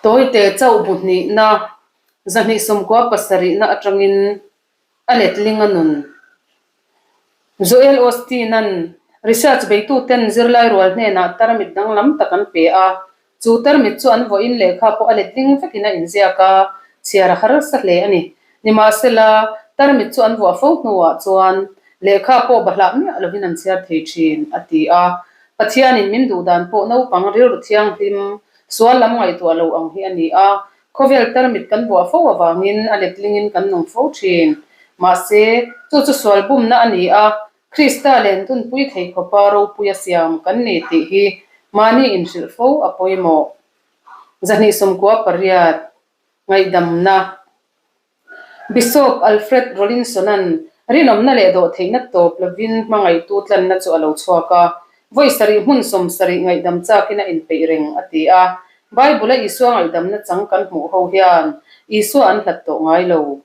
Tawite chauh bu hnihna, 227 na atangin a letling a nun. Joel Osteen-a'n research beituten zirlai rual hnenah tarmit danglam tak an pe a, chu tarmit chu an vawiin lehkha pawh a letling vekin a inziak a, chhiar a harsa hle a ni. Nimahsela, tarmit chu an vuah fo hnuah chuan lehkha pawh bahlah miah lovin an chhiar thei thin, a ti a. Pathianin min duh dan pawh naupang rilru thianghlim, sual lam ngaihtuah lo ang hi a ni a, Khawvel tarmit kan buah fo avangin a letlingin kan nung fo thin. Mahse, chu chu sual bumna a ni a, Krista len dunpui thei khawpa ropui a siam kan ni tih hi mahni inhrilh fo a pawimawh. 298, Ngaihdamna. Bishop Alfred Rollinson-a'n rinawmna leh dawhtheihna tawp lovin hmangaihtu tlanna chu a lo chhuak a, vawi sarih hmun 70 ngaihdam chakin a inpeih reng, a ti a. Bible-a Isua ngaihdamna chang kan hmuh ho hian Isua an hlat tawh ngai lo.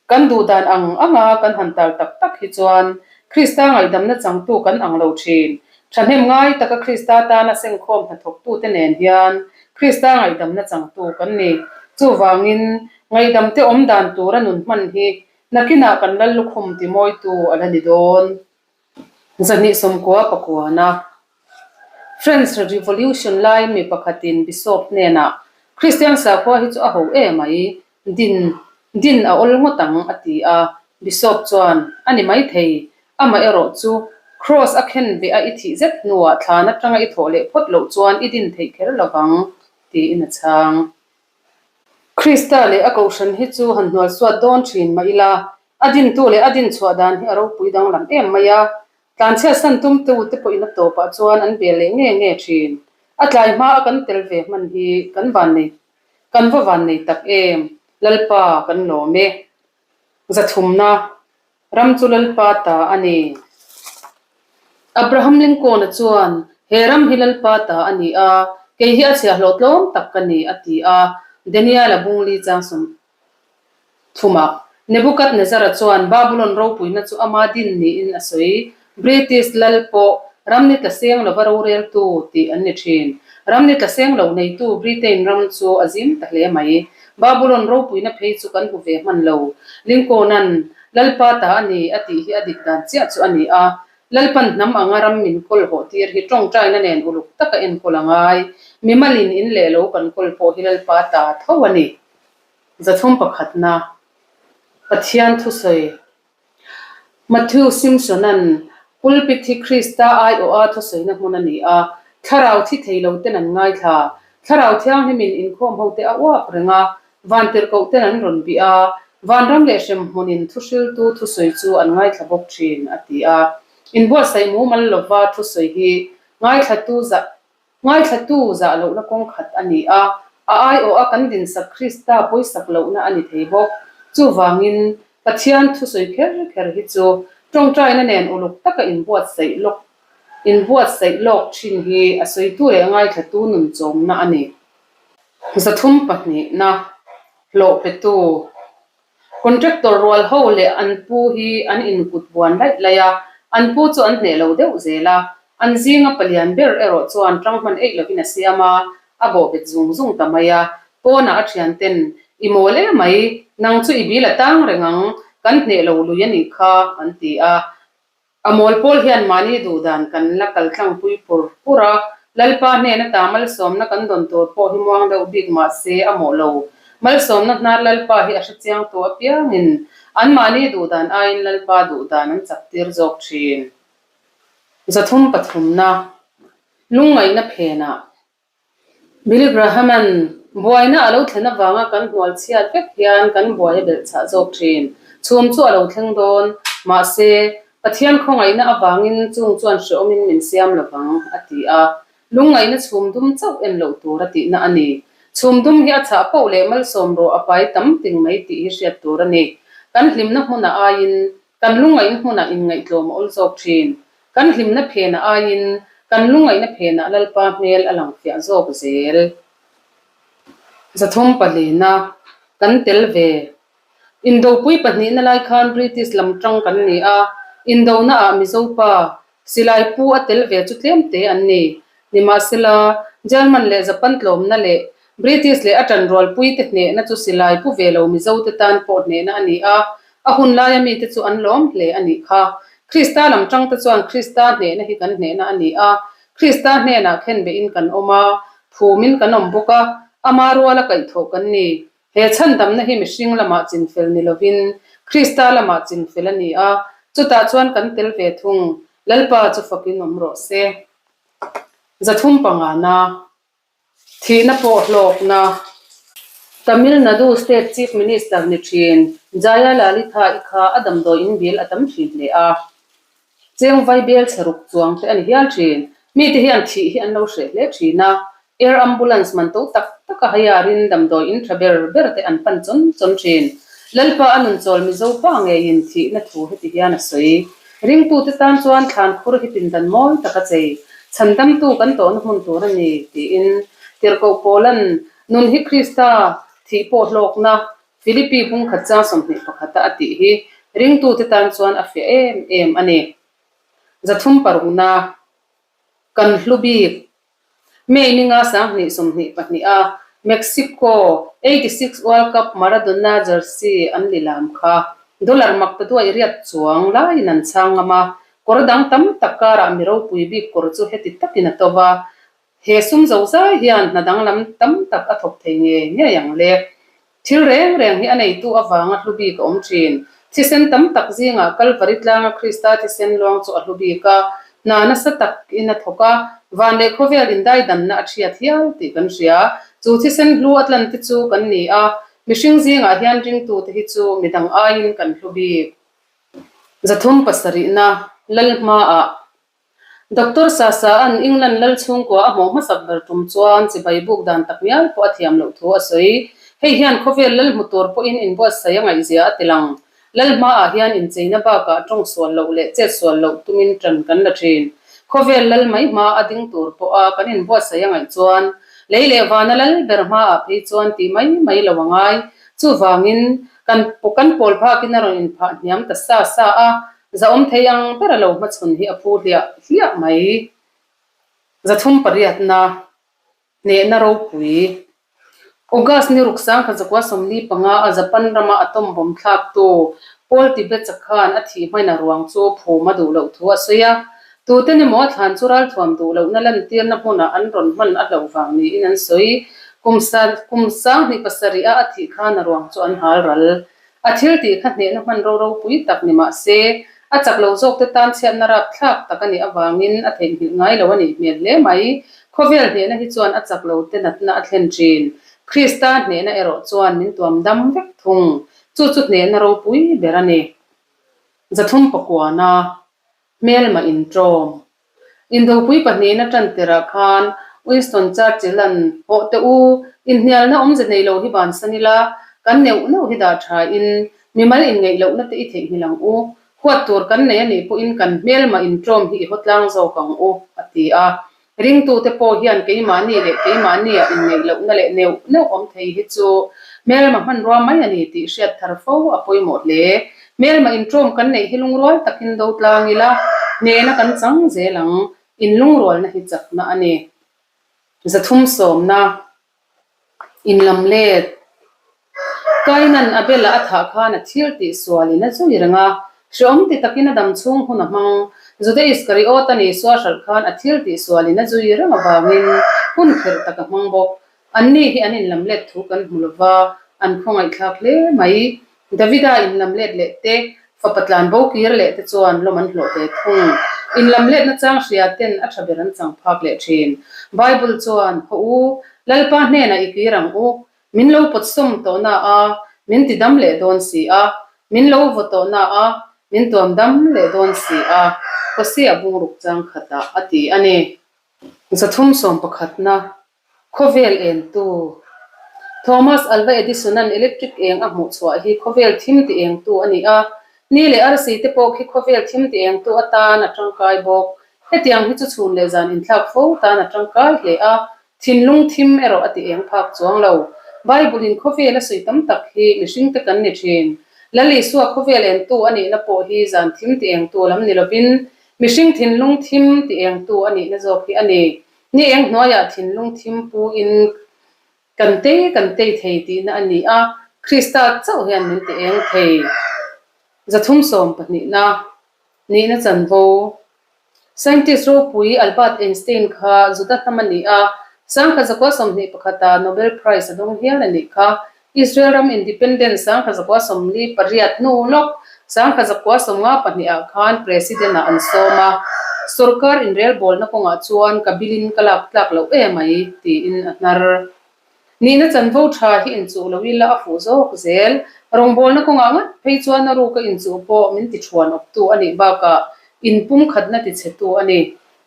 Kan duh dan ang anga kan han tar tak tak hi chuan Krista ngaihdamna changtu kan ang lo thin. Thahnem ngai taka Krista tana sengkhawm hnathawktute nen hian Krista ngaihdamna changtu kan ni. Chuvangin, ngaihdamte awm dan tura nun hman hi nakinah kan lal lukhum timawitu a la ni dawn. 299a French Revolution laiin mi pakhatin Bishop hnenah, Kristian sakhua hi chu a ho e mai, din din a awl ngawt ang, a ti a. Bishop chuan, A ni maithei, amah erawh chu Cross a khen ve a i thih zet hnuah thlan atanga i thawh leh phawt loh chuan i din theih kher lovang, tiin a chhang. Krista leh a kohhran hi chu han hnualsuat dawn thin mah ila, A dintu leh a dinchhuah dan hi a ropui danglam em mai a, tlanchhiat san tumtu te pawhin a tawpah chuan an bel leh nge nge thin. A tlai hma a kan tel ve hman hi kan vannei kan va vannei tak em, Lalpa kan lawm e. Zathumna, Ram chu Lalpa ta a ni. Abraham Lincoln-a chuan, He ram hi Lalpa ta a ni a, kei hi a chhiahhlawh tlawm tak ka ni, a ti a, Daniel-a bungli changsawm Thumah, Nebukadnezzara chuan Babulon ropuina chu ama din niin a sawi. British lal pawh ram ni tla seng lova roreltu tih an ni thin. Ram ni tla seng lo neitu Britain ram chu a zim ta hle mai. Babulon ropuina phei chu kan hmu ve hman lo. Lincoln-a'n Lalpa ta a ni a tih hi a dik dan chiah chu a ni a. Lalpan hnam anga ram min kawl hawh tir hi tawngtaina nen uluk taka enkawl a ngai. Mimalin in leh lo kan kawl pawh hi Lalpa ta tho a ni. Zathum pakhatna, Pathian thusawi Matthew Simpson-a'n pulpit hi Krista aiawha thusawina hmun a ni a, thlarau thi thei lo ten an ngaithla. Thlarau Thianghlimin inkhawm hote a uap reng a, vantirhkoh ten an rawn bih a, vanram leh hremhmunin thuhriltu thusawi chu an ngaithla bawk thin, a ti a. Inbuatsaih mumal lova thusawi hi ngaithlatu zah Ngaithlatu zah lohna kawng khat a ni a, a aiawha kan dinsak Krista pawisak lohna a ni thei bawk. Chuvangin, Pathian thusawi kher kher hi chu tawngtaina nen uluk taka inbuatsaih lawk inbuatsaih lawk thin hi a sawitu leh ngaithlatu nun chawmna a ni. 3 pahnihna, Hlawh petu. Contractor rual ho leh an pu hi an inkut buan laih laih a, an pu chu an hneh lo deuh zel a, an zinga palian ber erawh chuan tang hman eih lovin a siam a, a bawhbet zung zung ta mai a. Pawnah a thian ten, I mawl em mai, nang chu i bil a tang reng ang, kan hneh lo lui a nih kha, an ti a. A mawl pawl hian mahni duhdan kan la kal tlangpui pur pur a, Lalpa hnen ata malsawmna kan dawn tur pawh hi muang deuh bik mah se a mawh lo. Malsawmna hnar Lalpa hi a hrechiang tu apiangin anmahni duhdan aiin Lalpa duhdan an chak tir zawk thin. 3 pathumna, Lungngaihna phenah. Billy Graham-a'n buaina a lo thlen avanga kan hnual chhiat vek hian kan buai a belh chhah zawk thin. Chhum chu a lo thleng dawn. Mahse, Pathian khawngaihna avangin chung chuan hrehawmin min siam lo vang, a ti a. Lungngaihna chhum dum chauh en loh tur a tihna a ni. Chhum dum hi a chhah poh leh malsawm rawh a pai tam ting mai tih hi hriat tur a ni. Kan hlimna hmunah aiin Kan lungngaihna hmunah inngaihtlawm a awl zawk thin. Kan hlimna phenah aiin kan lungngaihna phenah Lalpa hmel a lang fiah zawk zel. 3 palina, Kan tel ve. Indopui pahnihna lai khan British lam tang kan ni a, indona ah Mizo pa, silai pu a tel ve chu tlem te an ni. Nimahsela, German leh Japan tlawmna leh. British leh a ṭanrualpuite hnehna chu silai pu ve lo Mizote tan pawh hnehna a ni a, a hun laia mite chu an lawm hle a nih kha. Krista lam ṭangte chuan Krista hnehna hi kan hnehna a ni a, Krista hnenah khenbehin kan awm a, phumin kan awm bawk a, ama ruala kaihthawh kan ni. He chhandamna hi mihring lamah chinfel ni lovin Krista lamah chinfel a ni a, chutah chuan kan tel ve thung. Lalpa chu fakin awm rawh se. 300 pangana. Thihna pawh hlawkna. Tamil Nadu State Chief Minister ni thin Jayalalithaa i kha a damdawi in bill a tam thin hle a. Cheng vai bel chhe ruk chuang te a ni hial thin. Mite hian thih hi an lo hreh hle thin a. Air ambulance man to tak tak a haiarin damdawi in tha ber ber te an pan chawn chawn thin. Lalpa a nun chawl Mizo pa ngeiin thihna thu heti hian a sawi. Ringtute tan chuan thlan khur hi pindan mawi tak a chei. Chhandamtu kan tawhna hmun tur a ni, tiin Tirhkoh Paula'n nun hi Krista thih pawh hlawkna Philippi bungkhat chang 21 a a tih hi ringtute tan chuan a fiah em em a ni. 306na Kan hlu bik May ninga 2022 a Mexico 86 World Cup Maradona jersey an lilam kha dollar mak ta duai riat chuang laiin an chhang ngam a, kawr dang tam tak karah mi ropui bik kawr chu heti takin a to va, he sum zo zai hian hna danglam tam tak a thawk thei ngei ngei ang le. Thil reng reng hi a neitu avanga hlu bik a awm thin. Thisen tam tak zingah Kalvari tlanga Krista thisen luang chu a hlu bik a, hna nasa takin a thawk a, van leh khawvel indaidanna a thiat hial tih kan hria. Chu thisen hlu a tlan te chu kan ni a, mihring zingah hian ringtute hi chu midang aiin kan hlu bik. 307na Lal hmaah Doctor Sasa-a'n England lal chhungkua a hmuh hmasak ber tum chuan chibai buk dan tak ngial pawh a thiam loh thu a sawi. Hei hian khawvel lal hmu tur pawhin inbuatsaih a ngaihzia a ti lang. Lal hmaah hian incheina bakah tawng sual loh leh chet sual loh tumin tan kan la thin. Khawvel lal mai hma a ding tur pawha kan inbuatsaih a ngaih chuan lei leh vana lal ber hmaah phei chuan tih mai mai lo a ngai. Chuvangin, kan kan pawl phakin a rawn inphah hniam ta sa sa a, Zahawm thei ang ber a lo hmachhawn hi a phu hliah hliah mai. Zathum pariatna, hnehna ropui. August ni ruk sangkhat zakua 45 a Japan rama atom bomb thlaktu Paul Tibbets-a khan a thih hmaina ruang chu phum a duh loh thu a sawi a. Tuten emaw a thlan chu ralthuam duh lohna lantirna hmunah an rawn hman a hlauh vang niin an sawi. Kum kum 27 a a thih khan a ruang chu an hal ral. A thil tih kha hnehna hman ro ropui tak ni mah se, a chak lo zawkte tan chhiatna rapthlak tak a nih avangin a theihnghilh ngai lo a nih hmel hle mai. Khawvel hnehna hi chuan a chak lote natna a thlen thin. Krista hnehna erawh chuan min tuam dam vek thung. Chu chu hnehna ropui ber a ni. 309na. Hmelma inṭawm. Indopui pahnihna ṭan tirah khan Winston Churchill-a'n, Hawh teh u, inhnialna awmze nei lo hi bansan ila, kan neuh neuh hi dah ṭhain, mimal inngeih lohna te i theihnghilh ang u. Huat tur kan nei a nih pawhin kan hmelma inṭawm hi i haw tlang zawk ang u, a ti a. Ringtute pawh hian keimahni leh keimahnia inngeih lohna leh neuh neuh awm thei hi chu hmelma hmanrua mai a ni tih hriat thar fo a pawimawh hle. Hmelma inṭawm kan neih hi lungrual takin do tlang ila, hnehna kan chang zel ang. Inlungrualna hi chakna a ni. 310na. Inlam let. Kainan Abel-a a thah khan a thil tih sualin a zui reng a, hreawm ti takin a dam chhung hun a hmang. Juda Iskariot-a ni sual hralh khan a thil tih sualin a zui reng avangin hun kherh tak a hmang bawk. Anni hi an inlam let thu kan hmu lova, an khawngaihthlak hle mai. Davida inlam let leh te, fapa tlan bo kir leh te chuan lawm an hlawh hle thung. Inlam letna chang hria ten a tha ber an chang phak leh thin. Bible chuan, Haw u, Lalpa hnenah i kir ang u, min lo pawt sawm tawh na a, min ti dam leh dawn si a, min lo vaw tawh na a, min tuam dam leh dawn si a, Hosea bungruk chang khatah a ti a ni. 311na Khawvel engtu? Thomas Alva Edison-a'n electric eng a hmuh chhuah hi khawvel thim ti engtu a ni a. Ni leh arsi te pawh khi khawvel thim ti engtu atan a tangkai bawk. Hetiang hi chu chhun leh zan inthlak fo tan a tangkai hle a, thinlung thim erawh a ti eng phak chuang lo. Bible-in khawvel a sawi tam tak hi mihringte kan ni thin. Lal Isua khawvel engtu a nihna pawh hi zan thim ti engtu lam ni lovin mihring thinlung thim ti engtu a nihna zawk hi a ni. Ni eng hnuaiah thinlung thim pu in Kan tei kan tei thei tihna a ni a, Krista chauh hian min ti eng thei. 310 pahnihna nihna chanvo. Scientist ropui Albert Einstein kha Juda hnam a ni a, sangkhat zakua 21 ah Nobel Prize a dawng hial a nih kha. Israel ram independence 1948 hnu lawk 1952 ah khan President ah an sawm a, sorkar inrelbawlna kawngah chuan ka bilin ka lak tlak loh em mai tiin a hnar. Nihna chanvo tha hi inchuh lo ila a fuh zawk zel. Rawngbawlna kawngah ngat phei chuan a ruka inchuh pawh min ti thuan awptu a nih bakah inpumkhatna tichhetu a ni.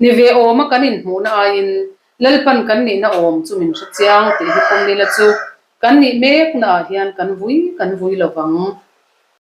Ni ve awma kan inhmuhna aiin Lalpan kan nihna awm chu min hre chiang tih hi pawm ila chu kan nih meknaah hian kan vui kan vui lovang.